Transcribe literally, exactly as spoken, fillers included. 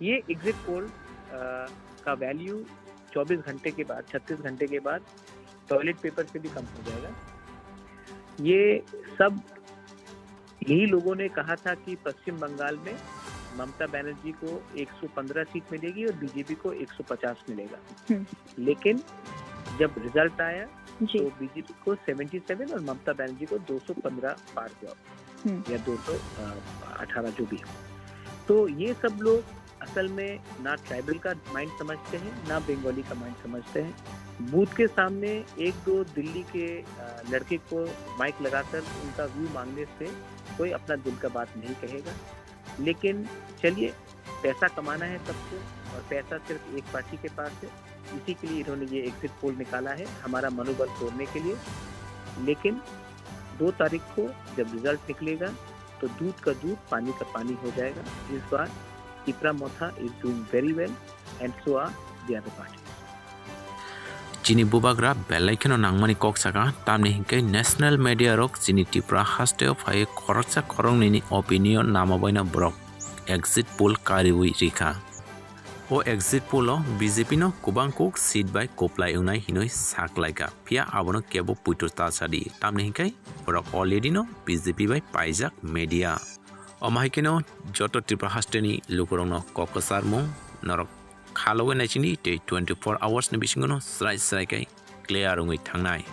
ये exit poll का वैल्यू चौबीस घंटे के बाद, छत्तीस घंटे के बाद टॉयलेट पेपर से भी कम हो जाएगा। ये सब यही लोगों ने कहा था कि पश्चिम बंगाल में ममता बनर्जी को एक सौ पन्द्रह सीट मिलेगी और बीजेपी को एक सौ पचास मिलेगा। हम्म। लेकिन जब रिजल्ट आया जी। तो बीजेपी को सतहत्तर और ममता बनर्जी को दो सौ पन्द्रह पार हुआ हम्म। या दो सौ अठारह, जो भी हो। तो ये सब लोग असल में ना ट्राइबल का माइंड समझते हैं, ना बंगाली का माइंड समझते हैं। बूथ के सामने एक दो दिल्ली के अ, लड़के को माइक लगाकर उनका व्यू मांगने से कोई अपना दिल का बात नहीं कहेगा। लेकिन चलिए, पैसा कमाना है सबको और पैसा सिर्फ एक पार्टी के पास है, इसी के लिए इन्होंने ये एग्जिट पोल निकाला है हमारा मनोबल तोड़ने के लिए। लेकिन दो तारीख को जब रिजल्ट निकलेगा तो दूध का दूध, पानी का पानी हो जाएगा। इस बार Tipra Motha is doing very well and so are the other parties. Chini bubagra belai kheno nangmani kok saka, tamni hinkhe national media rok chini Tripura hasteo phaiwi khoroksa khoroknwini opinion namabaino borok exit poll kariwi rikha. O exit poll o B J P no kwbang kuk seat bai kwplai wngnai hinwi saklaikha, phiya abono kebo puitu ta sadi, tamni hinkhe borok already no B J P bai paijak media. Omo hai kheno joto Tripura hasteni lukurokno kok kwcharmung norok khalogwi naisingdi tei twenty four hours ni bisingono srai srai khe clear wngwi thangnai.